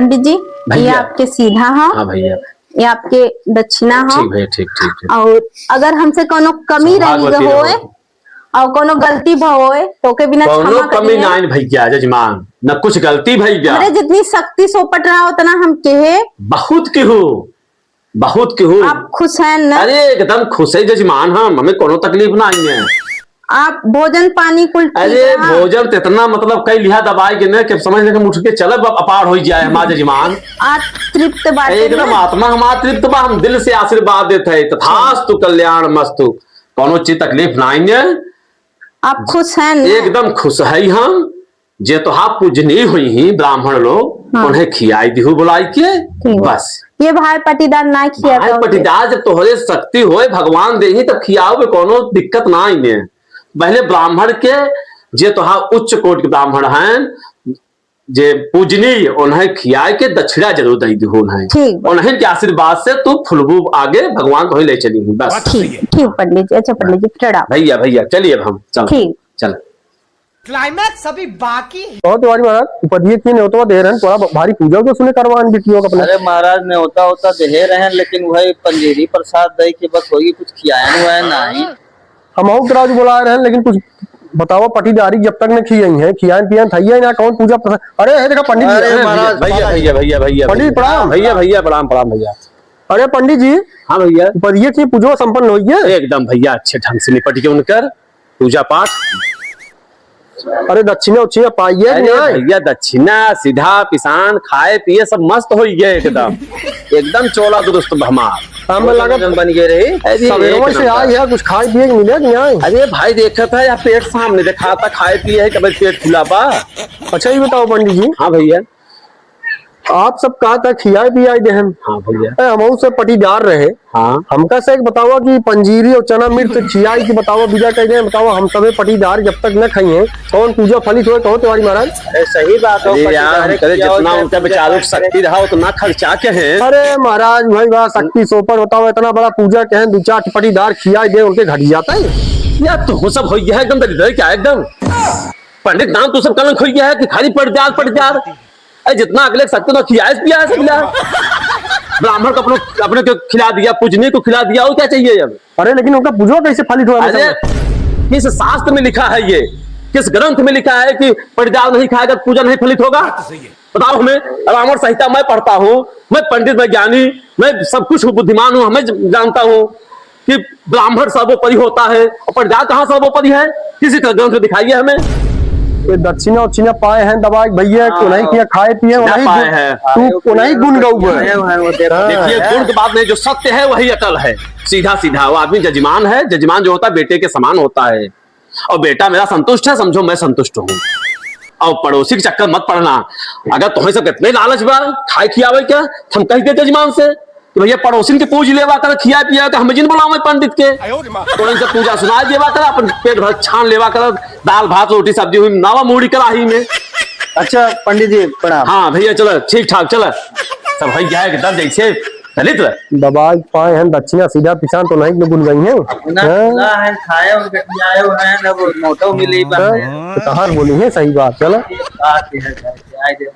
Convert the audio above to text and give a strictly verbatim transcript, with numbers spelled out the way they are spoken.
पंडित जी, ये भैया। आपके सीधा ह। हाँ भैया। ये आपके दक्षिणा ह। ठीक भैया, ठीक, ठीक, ठीक। और अगर हमसे कोनो कमी रही सौभाग्यवती रहो। होए और कोनो गलती भा होए, तो ओके बिना कोनो क्षमा कमी करिए। नाइन भैया जजमान, न कुछ गलती भैया। अरे, जितनी शक्ति सोपट रहा उतना हम कहे। बहुत केहू, बहुत केहू। आप खुश हैं ना? अरे, एकदम खुश है जजमान हम, हमें कोनो तकलीफ नाहीं है। आप भोजन पानी कुल ठीक अरे, रहा? भोजन तो इतना मतलब कई लिहा दबाए के ना कि समझ ले कि हम उठ के चलब, अब अपार हो जाए हमार जजमान। आप तृप्त बाटे एकदम ना? आत्मा हमार तृप्त बा, हम दिल से आशीर्वाद देत है, तथास्तु कल्याण मस्तु, कोनो चीज तकलीफ नाहीं है। आप खुश हैं ना? एकदम खुश है हम। जे तोहार पूजनीय हुई ही ब्राह्मण लोग, हाँ। उन्हें खियाई दिहु बुलाई के, ठीक बा। बस। ये भाई पटीदार ना खिया भाई तो पटीदार जब तोहरे शक्ति होए, भगवान देही तब खियाओ में कोनो दिक्कत नाहीं है। पहले ब्राह्मण के, जे तोहार उच्च कोटि के ब्राह्मण हैं, जे पूजनीय, उन्हें खियाए के दक्षिणा जरूर दे दिहु उन्हें। ठीक बा। उन्हें के आशीर्वाद से तू फुलबू आगे भगवान तोहे ले चली ही, बस। ठीक, ठीक पंडित जी। अच्छा पंडित जी, प्रणाम। भैया, भैया, चलिए अब हम चल। ठीक। चल। Climax अभी बाकी है। बहुत तिवारी महाराज, उपधिये की नेवतवा दे रहन, थोड़ा भारी पूजा उजा सुने करवान बिटियों का अपने। अरे महाराज, नेवता होता देहे रहन, लेकिन वही पंजीरी प्रसाद दे के बस होई, कुछ खियायन हुआ है नहीं। हम और राजू बुलाए रहन, लेकिन कुछ बतावा पटीदारी जब तक न खियाई है, खियान पियान थैया ना कौन पूजा प्रसाद। अरे हे देखा पंडित जी, अरे अरे महाराज, भैया, भैया, भैया, भैया, पंडित भैया। प्रणाम। भैया, भैया, प्रणाम, प्रणाम भैया। अरे पंडित जी, हाँ भैया। उपधिये की पूजा संपन्न होई है? एकदम भैया, अच्छे ढंग से निपट के उनकर पूजा पाठ। अरे दक्षिणा उक्षिणा पाइए कि अरे नहीं? भैया, दक्षिणा सीधा पिसान खाए पिए सब मस्त हो गए एकदम। एकदम चोला दुरुस्त हमार। हम लगा भोजन बन गए रही। अरे सवेरे एक से नंबर। आई है, कुछ खाए पिए के मिले कि नहीं? अरे भाई, देखत है यार, पेट सामने दिखाता, खाए पिए है, कभी पेट फुला बा। अच्छा, ये बताओ पंडित जी। हाँ भैया। आप सब कहा था खियाए पियाए देहन। हाँ भैया। ए, हमहू से पटीदार रहे। हाँ। हमका से एक बतावा कि पंजीरी और चना मिर्च खियाई की बतावा, विदा कह दे, बतावा हम सबे पटीदार जब तक न खाइए, कौन पूजा फलित होए, कहो तिवारी महाराज? अरे सही बात हो, अरे यार, पटीदार हम करे खियाओ जितना चाहे उनका पूजा बेचारों पाठ की शक्ति करे। रहा उतना खर्चा के हैं। अरे महाराज भाई वाह, शक्ति सोपर बताओ, इतना बड़ा पूजा के हैं, दो चार पटीदार खियाए दे, उनके घट जाता है। यार तू सब हो गया है एकदम दरिद्र क्या एकदम। पंडित नाम तू सब कलंक हो गया है कि खाली पटीदार पटीदार। अरे जितना अगले के सकते ना खियाए पियाए सब मिला। ब्राह्मण को अपने, अपने को खिला दिया, पूजनीय को खिला दिया, और क्या चाहिए अब? अरे लेकिन उनका पूजवा कैसे फलित हुआ अरे, मतलब? किस शास्त्र में लिखा है ये? किस ग्रंथ में लिखा है कि पटीदार नहीं खाएगा तो पूजा नहीं फलित होगा? बात तो सही है। बताओ हमें। रावण संहिता मैं पढ़ता हूँ, मैं पंडित, मैं ज्ञानी, मैं सब कुछ हूँ, बुद्धिमान हूँ, हमें ज-, जानता हूँ कि ब्राह्मण सर्वोपरि होता है, और पटीदार कहाँ सर्वोपरि है? किसी का ग्रंथ दिखाइए हमें। ये दक्षिणा उक्षिणा पाए हैं दबाए भैया, हाँ। उन्हीं किया खाए पिए, उन्हीं पाए गु-, हैं। तू उन्हीं गुण गऊ है। आए हुए हैं, वो देखो। हाँ। देखिए, गुण की बात नहीं, जो सत्य है वही अटल है, सीधा सीधा। वो आदमी जजमान है, जजमान जो होता है बेटे के समान होता है। और बेटा मेरा संतुष्ट है, समझो मैं संतुष्ट हूँ। और पड़ोसी के चक्कर मत पड़ना। अगर तुम्हें सब इतने लालच बा खाए खियावे का, तो हम कह दे जजमान से कि भैया पड़ोसिन के पूज लेवा कर, खिया पिया कर, हमें जिन बुलावे पंडित के। तो इनसे पूजा सुना देवा कर, अपन पेट भर छान लेवा कर, दाल भात रोटी सब्जी हुई नावा मूड़ी कराही में। अच्छा पंडित जी प्रणाम। हाँ भैया चलो ठीक ठाक चलो। सब भाई क्या एकदम जैसे दलित रहे। दबाई पाए हैं दक्षिणा सीधा पिसान तो नहीं गुन गई हैं। अपना हैं? खुला है, खाए और गठियाए हुए हैं, अब मोटो मिली बा हैं? हैं। तो कहाँ बोली है सही बात, चलो। बात है, आए दे।